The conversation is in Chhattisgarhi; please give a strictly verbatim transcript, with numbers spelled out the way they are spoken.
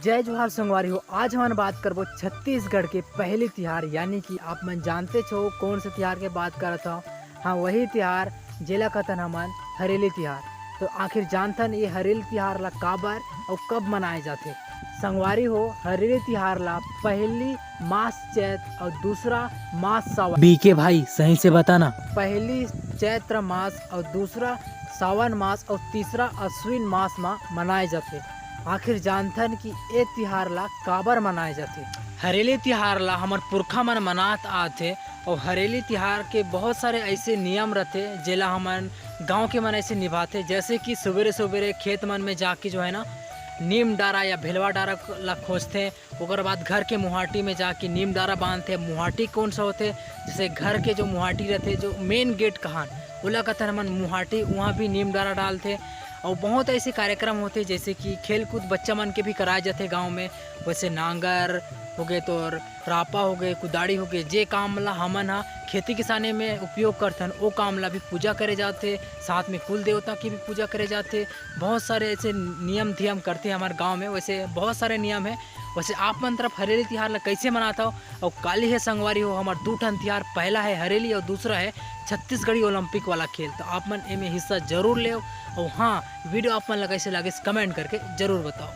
जय जोहार संगवारी हो, आज हमन बात करबो छत्तीसगढ़ के पहली तिहार, यानी कि आप मन जानते छो कौन से तिहार के बात करत हव। हाँ, वही तिहार जेला कथन हमन हरेली तिहार। तो आखिर जानथन ये हरेली तिहार ला काबर अउ कब मनाए जाथे? संगवारी हो, हरेली तिहार ला पहली मास चैत अउ दूसरा मास सावन। बीके भाई, सही से बताना। पहली चैत्र मास अउ दूसरा सावन मास अउ तीसरा अश्विन मास मा मनाए जाथे। आखिर जानथन कि ए तिहार ला काबर मनाए जाथे? हरेली तिहार ला हमर पुरखा मन मनात आथे अउ हरेली तिहार के बहुत सारे ऐसे नियम रथे, जेला हमन गांव के मन ऐसे निभाथे। जैसे कि सुबेरे सुबेरे खेत मन में जाके जो है ना, नीम डारा या भेलवा डारा ला खोजथे, ओकर बाद घर के मुहाटी में जाके नीम डारा बांधथे। मुहाटी कौन सा होथे? जैसे घर के जो मुहाटी रहथे, जो मेन गेट कहान, ओला कथन हमन मुहाटी, वहाँ भी नीम डारा डालथे। और बहुत ऐसे कार्यक्रम होथे, जैसे कि खेल कूद बच्चा मन के भी कराए जाथे गांव में। वैसे नांगर हो गए, तो रापा हो गए, कुदाड़ी हो गए, जे काम ला हमन हा खेती किसानी में उपयोग करथन, ओ काम ला भी पूजा करे जाथे। साथ में कुल देवता की भी पूजा करे जाथे। बहुत सारे ऐसे नियम धियम करथे हमारे गांव में। वैसे बहुत सारे नियम है। वैसे आप मन तरफ हरेली तिहार ला कैसे मनात हव? और काली है संगवारी हो, हमार दू ठन तिहार, पहला है हरेली और दूसरा है छत्तीसगढ़ी ओलंपिक वाला खेल। तो आप मन एमे हिस्सा जरूर लेव। और हाँ, वीडियो आप मन ला कैसे लागिस, कमेंट करके जरूर बताओ।